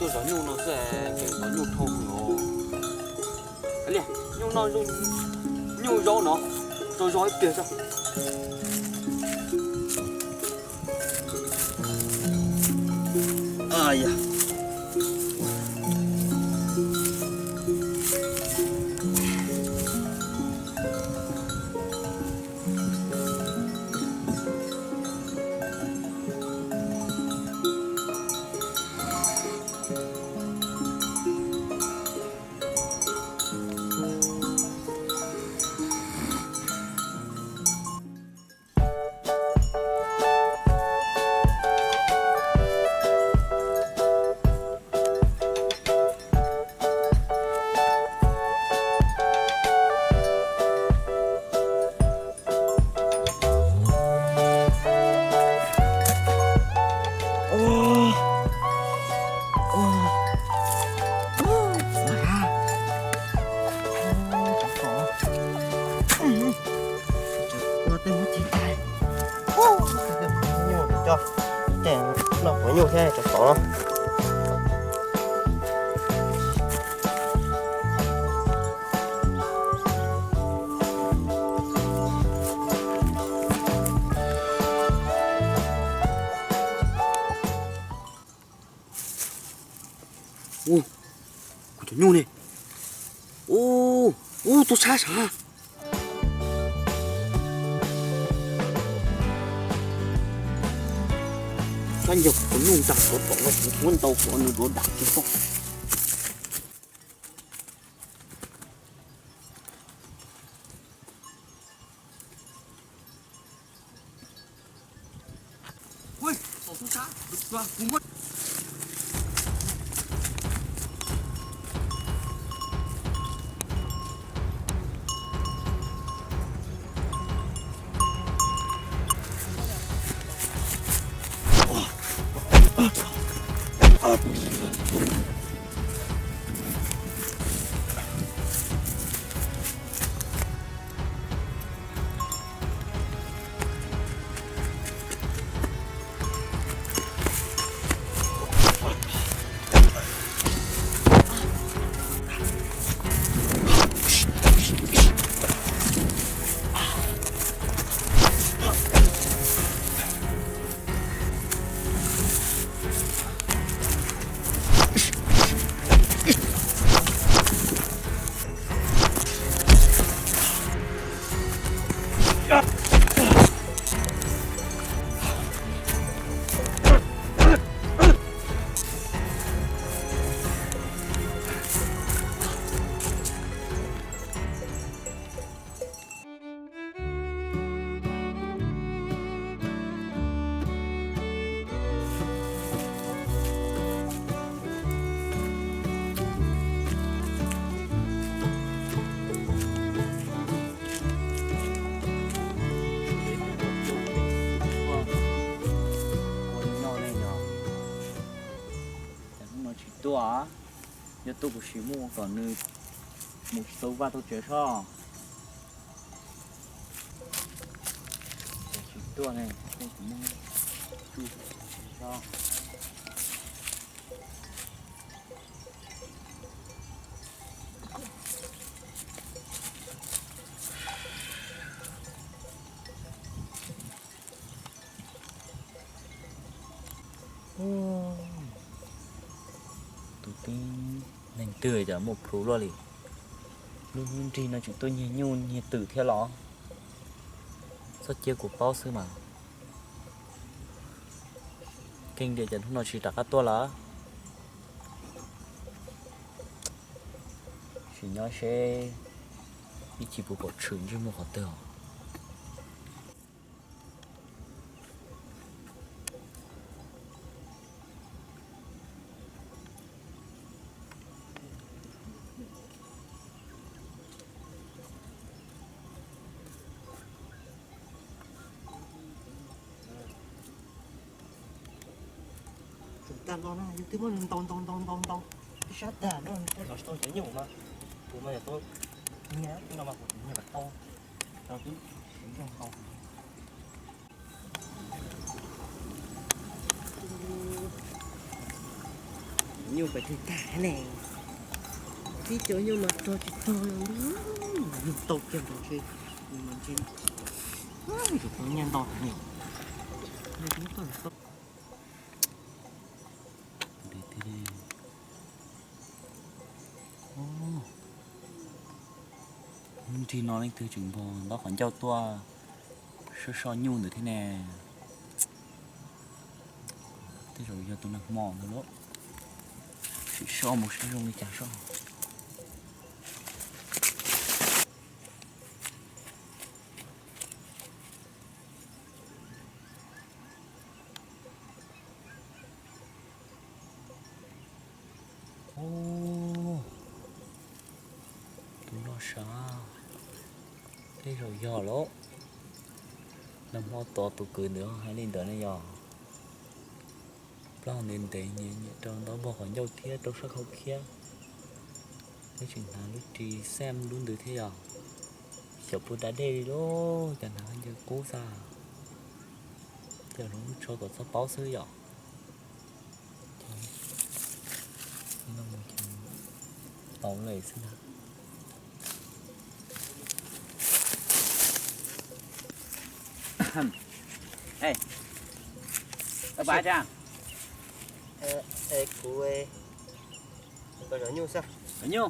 Zov nyuj no xwb, kev zov nyuj dhau heev os. Nyuj no, nyuj zaub no, tso zov ib pliag xwb. Ua tej muab cig tag. Nyuj coj, tej no quav nyuj thiab tsov tom. Ua, kuv cov nyuj ne. Ua, ua, tus sab sav. Sab ncaug kuv nyuj ntag, kuv pom no kuv muab ntau kuv nws duav dam kiag xwb. Hnub no tsis tuaj, yog tuaj kuv sim muab ua kom nws mus tsis tau vaj tau tsev soj. Tsis tuaj ne, kuv muab tsuj soj. Tus tib neeg twg cas muaj plhu luaj li. Lub hnub nrig no tseem tuaj nyiag nyuj nyiag twm thiab los? Txhob cia kuv paub xwb mas. Keej tias cas hnub no tsis rov qab tuaj lawm. Sim nyob seb ib chim puas pom tshwm ntsej muag qhov twg os. Tag los na, yus twb muab nws ntaus ntaus ntaus ntaus ntaus, twb sab tag no, tuaj zov tsis tau cov nyuj mas, tus no yog tuaj, no mas kuv tus nyuj kom tau, rau twb ntaus. Nyuj pais twg tag ne? Tib cov nyuj mas rog tsis rog li, nyuj tau kiag nkaus ntshe, mas ntshe yuav tau nyiaj ntau heev. Nrig no leej twg tseem npog ntaub qhov ncauj tuaj soj soj nyuj ntawd thiab ne? Tej zaum yog tus nag hmo ntawd lauj. Sim soj mus saib zoo li cas soj. Tus loj sav, tej zaum yog lauj. Nag hmo tod tus kwv ntawd hais li ntawd ne yog. Plaub ntev ntev nyiam nyiam rau ntaub npog qhov ncauj thiab rau sab khau khiab. Peb tseem hnav lub ris xem lub ntawd thiab yog. Xyaum puag da dej li lauj, cas hnav ncaws qub xwb. Tej zaum hloov lub tsho kom txhob paub xwb yom. Tau lawm xwb ntag. Koj pab tsa. Kuv, koj zov nyuj xwb. Zov nyuj?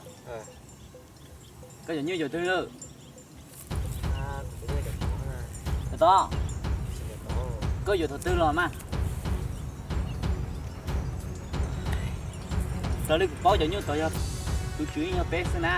Koj zov nyuj yuav twg lawm? Tod, koj yuav thaum twg los mas? Raws li kuv paub cov nyuj tod yog tus tswv yog peb xwb na.